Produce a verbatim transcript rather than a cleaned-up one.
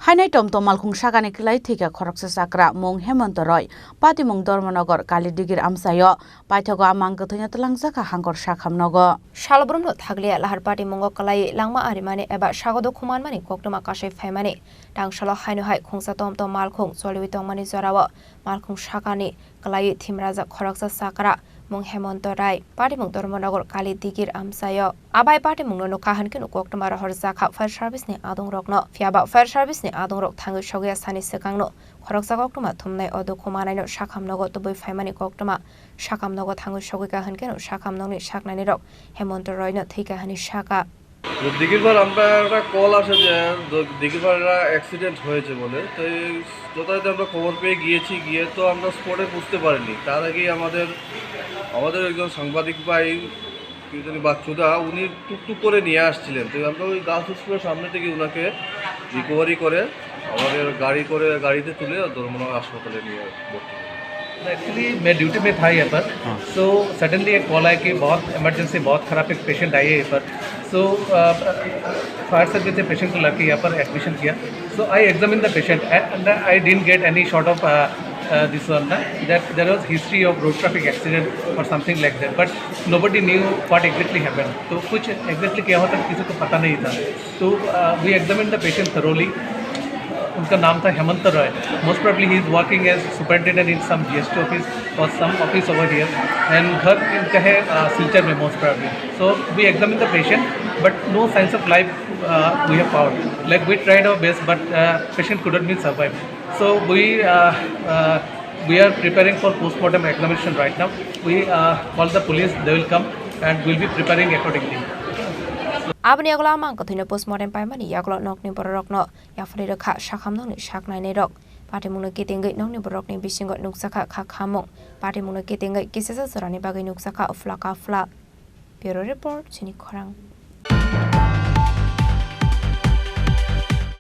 Hainai tom tom malkhung sakani kwlai thwikha khoroksa chakra, mung Hemanta Roy, patimung Dharmanagar Kali Digir amchaio. Paithago a mang kwthwino twlangjakha hangkor sakham nogo. Salobrumno thakliya lahar patimungo kwlaiwi langma arimani eba sagodo khumanmani koktwma kasai phaimani tangsalo haino hai khungsa tom tom malkhung choliwi tongmani jorao malkhung sakani kwlaiwi thimrajak khoroksa chakra, mung Hemanta Roy, patimung Dharmanagar Kali Digir amchaio. Abai patimungno nukha hwnkhe koktwma rohorjakha fire service ni adongrokno. Phiyaba fire service ni adongrok thangwi sogwi sani swkangno khoroksa koktwma thumnai o dukhu manaino sakham nogo tubui phaimani koktwma sakham nogo thangwi sogwikha hwnkhe sakham nokni saknainirok Hemanta Royno thwikha hwnwi sakha. তো দিঘিরপাড় আমরা একটা কল আসে যে দ-, দিঘিরপাড়ে একটা অ্যাক্সিডেন্ট হয়েছে বলে। তো এই যথারীতি আমরা খবর পেয়ে গিয়েছি, গিয়ে তো আমরা স্পটে বুঝতে পারিনি। তার আগেই আমাদের, আমাদের একজন সাংবাদিক ভাই, কি জানি বাচ্চুদা, উনি টুকটুক করে নিয়ে আসছিলেন। তো আমরা ওই গার্লস স্কুলের সামনে থেকে ওনাকে রিকভারি করে আমাদের গাড়ি করে, গাড়িতে তুলে ধর্মনগর হাসপাতালে নিয়ে ভর্তি করি। एक्चुअली मैं ड्यूटी में था यहाँ पर। हाँ। सो सडनली एक कॉल आया कि बहुत इमरजेंसी, बहुत खराब एक पेशेंट आई है यहाँ पर। सो फायर सर्विस से पेशेंट को लाके यहाँ पर एडमिशन किया। So I examine the patient and I didn't get any sort of this one, that there was history of road traffic accident or something like that, but nobody knew what exactly happened। तो कुछ एग्जैक्टली क्या होता है, किसी को पता नहीं था। तो we examine the patient thoroughly. उनका नाम था हेमंत Roy. Most probably he is working as superintendent in some G S T office or some office over here, and घर इनका है सिलचर में, most probably। So we examine the patient, but no signs of life we have found। Like, we tried our best, but patient couldn't be survive। So we we are preparing for postmortem examination right now। We call the police, they will come and we'll be preparing accordingly। Aboni yagulo amang kwthwino postmortem paimani yagulo nokni bororokno yaphari rwkha sakham nokni saknainairok. Patimungno kitingwi nokni bororokni bisingo nukjakha kha khamung. Patimungno kitingwi kisasa jorani bagwi nukjakha phla ka phla. Bureau report, chini khorang.